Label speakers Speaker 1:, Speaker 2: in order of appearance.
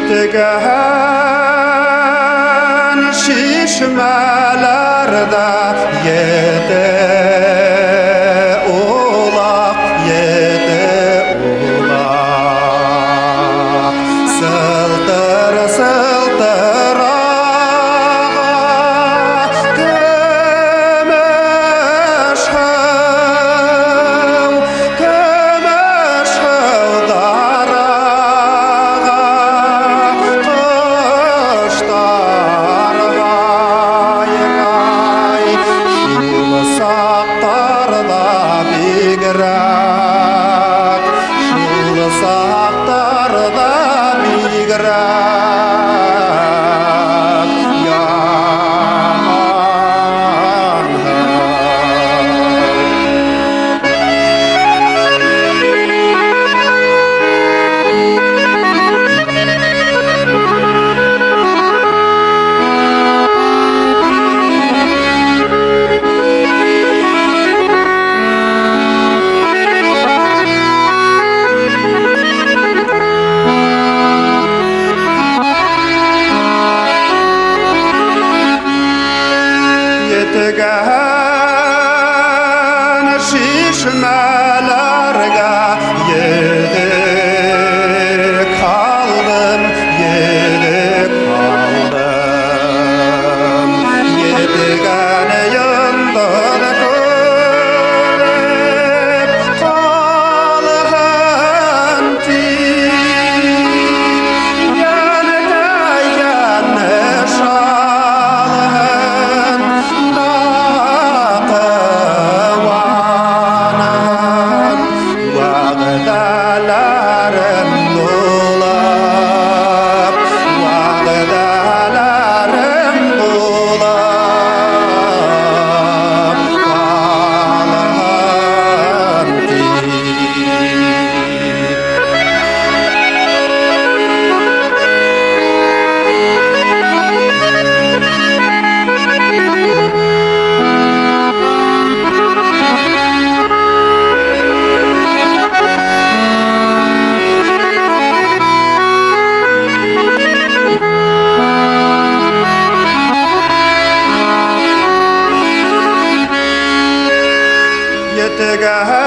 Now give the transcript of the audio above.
Speaker 1: Етегән шишмәләрҙә ете улаҡ, ете улаҡ. Сылтыр, сылтыр аға көмөш һыу, көмөш һыуҙар аға, ҡоштар һайрай, шул саҡтарҙа бигерәк, шул саҡтарҙа бигерәк яман һыу. Етегән шишмәләргә йөҙөк һалдым, йөҙөк һалдым. Етегән йондоҙ күреп ҡалһын тип, йәнкәйгән шалһын да ҡыуанһын, вәғәҙәләрем булып, вәғәҙәләрем булып ҡалһын тип. Етегән